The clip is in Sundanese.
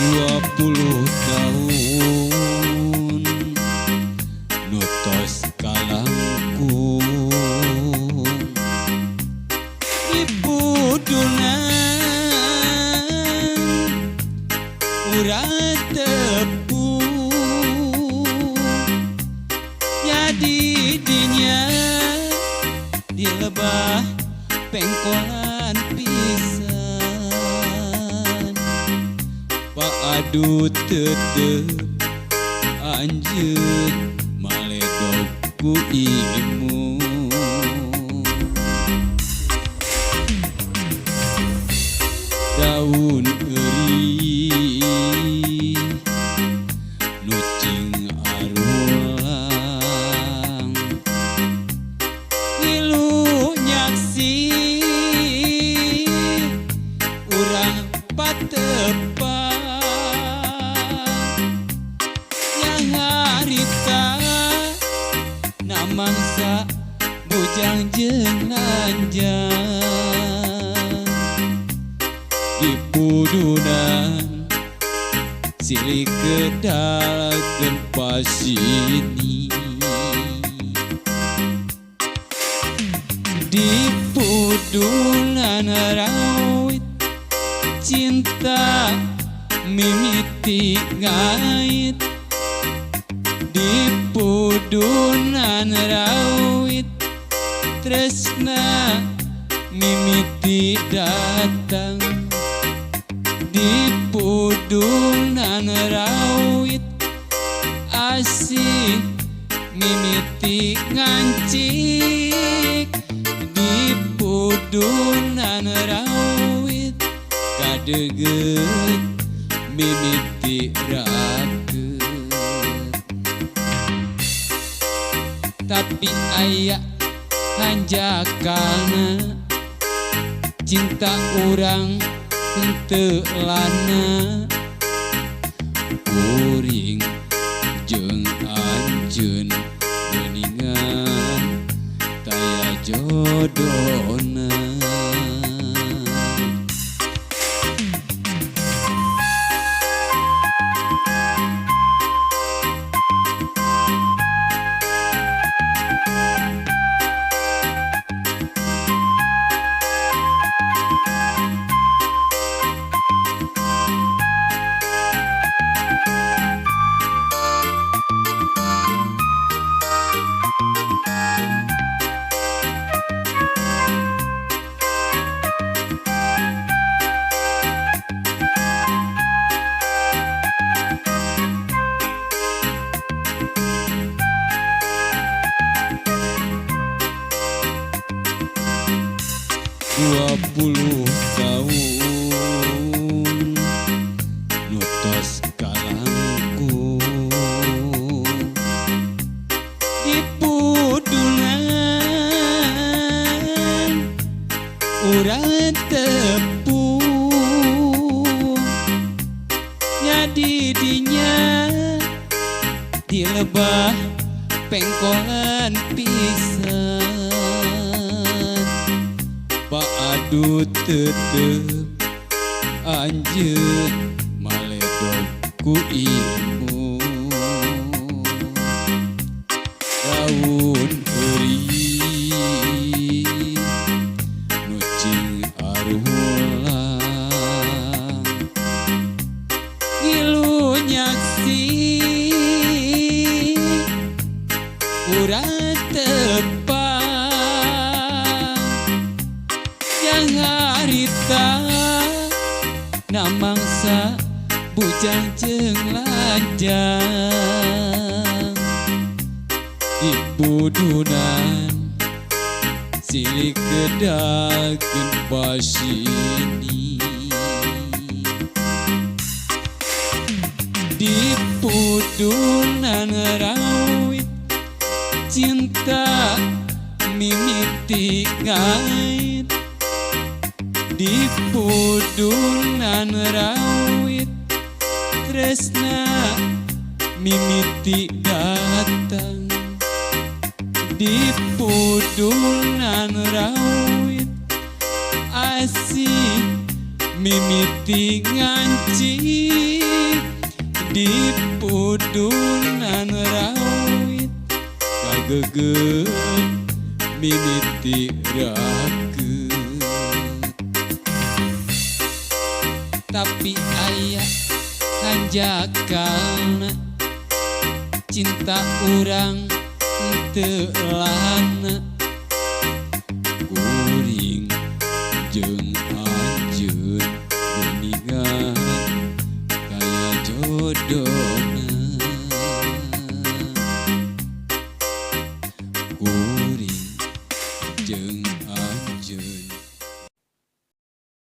20 tahun nu tos kalangkung di pudunan urang tepung nya di dinya di lebah pengkolan pisan. Pak adu tetep anjeun maledog ku imu. Daun eurih nu cing arulang ngilu nyaksi urang patepang yang harita namangsa bujang jeung lanjang di pudunan silih kedalkeun pasini. Di pudunan rawit cinta mimiti ngait. Di pudunan rawit tresna mimiti datang. Di pudunan rawit asih mimiti ngancik. Di pudunan rawit kadeget mimiti raket. Tapi aya hanjakalna cinta urang henteu lana. Kuring jeung anjeun geuningan taya jodona. 20 tahun nu tos kalangkung di pudunan urang tepung nya di dinya di lebah pengkolan pisan. Pak adu tetep anjeun maledog ku imu. Daun eurih nu cing arulang ngilu nyaksi urang tepang yang harita namangsa bujang jeung lanjang di pudunan silih kedalkeun pasini. Di pudunan rawit cinta mimiti ngait. Di pudunan rawit tresna mimiti datang. Di pudunan rawit asih mimiti ngancik. Di pudunan rawit kageget mimiti raket. Tapi aya hanjakalna, cinta urang teu lana. Kuring jeung anjeun geuningan kaya jodoh.